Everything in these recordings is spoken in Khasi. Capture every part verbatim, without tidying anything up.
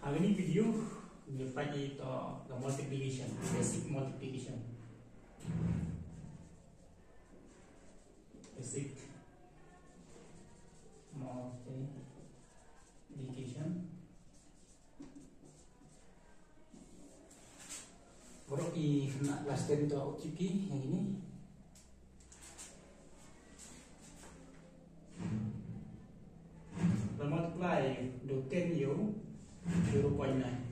Ha kane ka video ngi peit ïa ka multiplication, basic multiplication. Basic multiplication. Baroh ki khynnah klas ten to tip ki ïa kine. Ba multiply da u ten ïa u zero point nine.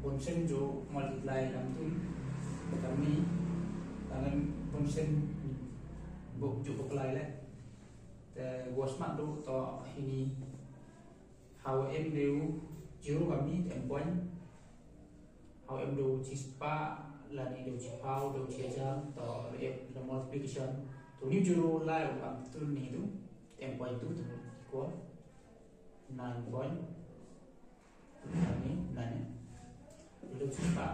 Bun sien ju multiply lam tu, kami tangan bun sien bok ju multiply le. Te wat smat du to hini. Hawa em deu zero kami te em point. Hawa em deu shispah lane deu shiphew deu shihajar to le em le multiplication. To ni zero lai u kam tu ni tu em point tu tu equal nine point nine, nine. Deu shispah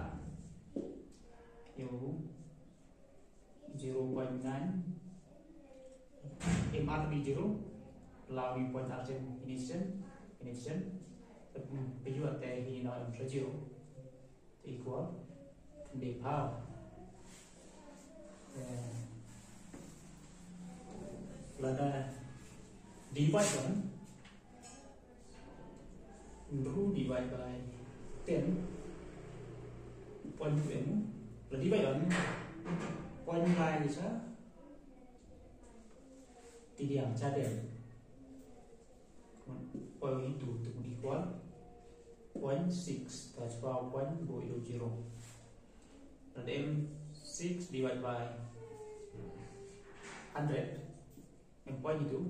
ïa u zero point nine. Em ar bi zero. Law ni point ar sien, ini sien, ini sien. Pyu te hi na em zero equal di power. Eh, lada divide kan, hynriew divide by ten, point two em. Lada divide kan, point nine sa ti diang cha ten. Point two tu di equal point six, ta chwa point bo ilo zero. Lada em six divide by hundred, em point itu,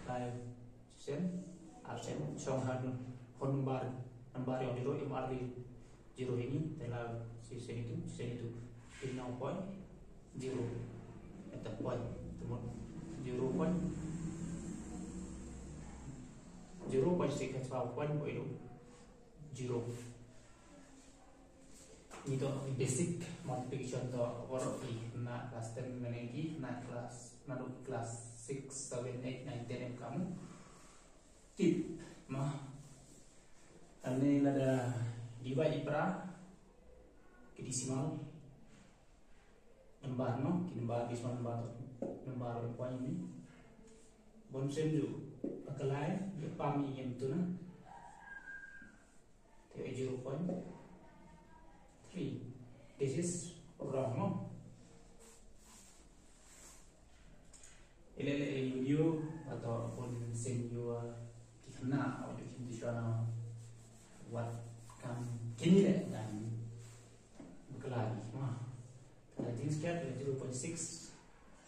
tai sen, ar sen, song han, hon number, number ïong zero, em ar di zero hini, te la shisien itu, shisien itu. Hini nine point zero. Enter point. Te mut zero point zero point six, ha chwa point bo ilo zero. Ni to basic multiplication to baroh ki khynnah klas ten lane ki khynnah klas, naduh klas six, seven, eight, nine, ten em kam tip ma. Ane lada divide ïa para ki decimal number, no, ki number, decimal number to, number point ni. Bun sien ju ba kalai, ba pam ïa em tu na. Te zero point three. This is wrong, no? Ile ile ïa u ïa u, ato bun sien ïa u, uh, ki khynnah, uh, u ïa u kim tu shwa na, wat kam kine le dan ba kalai, ma. Te la jingstad le zero point six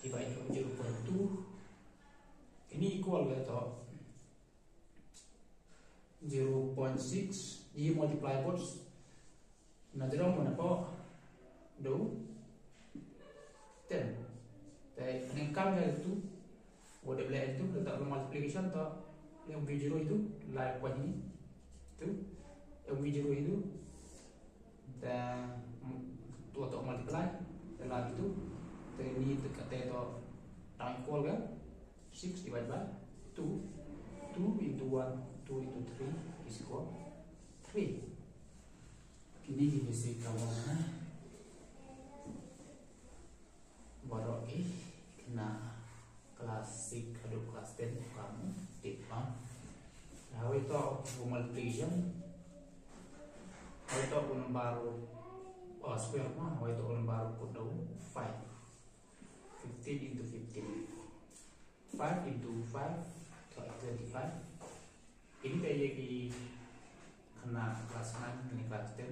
divide by zero point two. Kine equal le to zero point six, i multiply bad na zero mo na po do ten. Te ne kam le tu, o de ble tu, le ta multiplication to, le bi zero itu, lai point ni tu, le bi zero itu. Te, mm, tu to multiply, te la gitu. Te ni te kate to tang equal kan? Six divide by two. Two into one, two into three is equal three. Kini ki basic ka mo na. Baroh ki khynnah klas six haduh klas ten kam tip ma. Hawei to u multiplication. Hawei to u number, uh, square ma. Hawei to u number put down five. Fifteen into fifteen. Five into five, twenty-five. Ini te ïa ki khynnah klas nine, ini klas ten.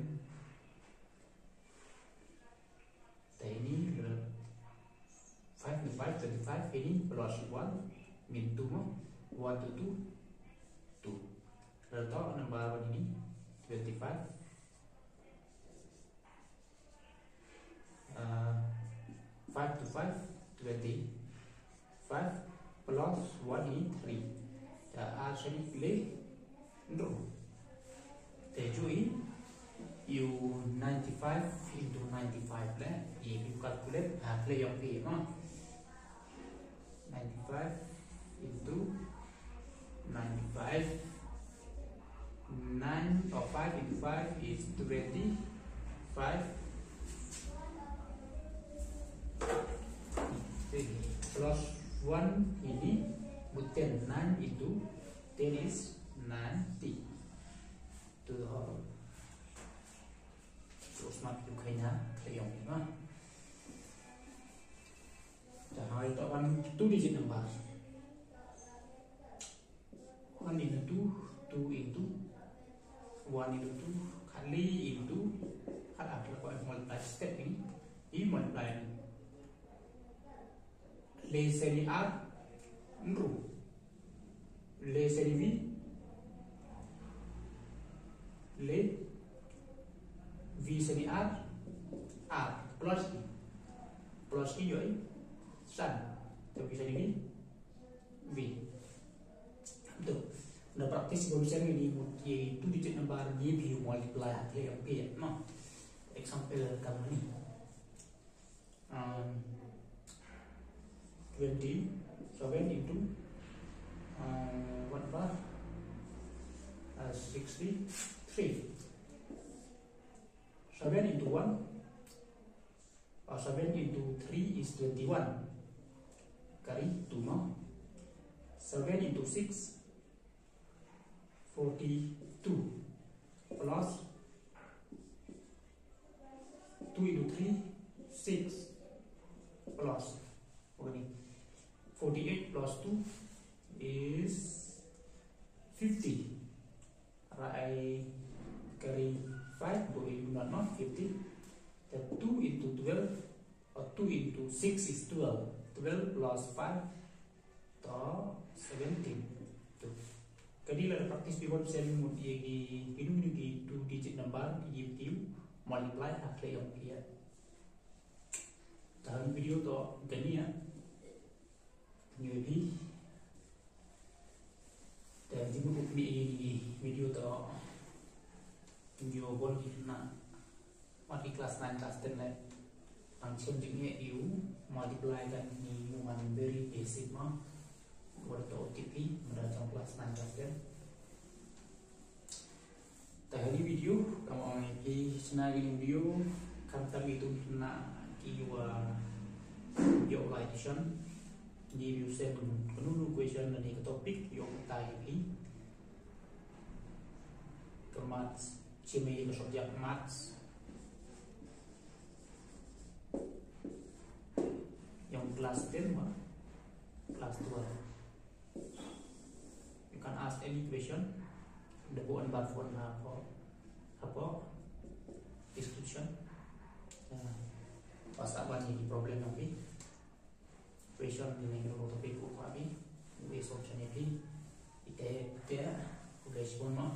Te ini, five into five, twenty-five, ini plus one, min two mo, one to two, two. Lalu to number one ini, twenty-five. Uh, five to five, twenty. Five plus one is three. Te ar sien le hynriew. Te ju i, ïa u ninety-five into ninety-five le, ïa u calculate, ha, le ïong phi ma. Ninety-five into Five. Nine or five into five is twenty-five. Plus one ini, but ten, nine into ten is ninety. To the whole. Terus mat tu kena keliong ni mah. Dah hai tak one two digit number. One into two, two into one into two, kali into, khat ah, khat ah, multiply step ni, i multiply ni. Le seni ar, nru. Le seni vi, le vi seni ar, ar. Plus i, plus i yoi san. Te vi seni vi, vi. Tu. Na practice bom sen ni mut ye two digit number ni bi multiply ha kle yang pi, no. Example kam ni. Um, twenty-seven into, uh, what bar? Uh, sixty-three. Seven into one, uh, seven into three is twenty-one. Kari two, no? Seven into six, forty-two. Plus two into three, six. Plus, okay, forty-eight plus two is fifty. Right, carry five, go into not, not fifty. The two into twelve, or two into six is twelve. Twelve plus five, to seventeen. Tu. Kadi la practice before sen mut ye ki, ki nu ki two digit number ki multiply ha kle yong ki ya. Tahan video to gani ya. Nyo bi. Dan jingmut u kini ini video to. Nyo bol na. Mat ki class nine, class ten le. Ang chim jing ye u multiply kan ni mu man very basic ma. Wala to O T P, mada jong class nine, class ten. Te ha kani video, kam ong ïa phi shna kani video, khamtam ïa tu na ki wa ïoh lai tuition. Ni view sen kano kano question na ni ka topic ïoh batai ïa phi. Ka maths, shim ïa ka subject maths. Ïa class ten wa class twelve. You can ask any question. The book and bar phone hapoh, hapoh description. Uh, pas aban ni problem nanti. Question ni nang topic ko pa bi. Wi solution ni bi. Ite ite ku guys pun no.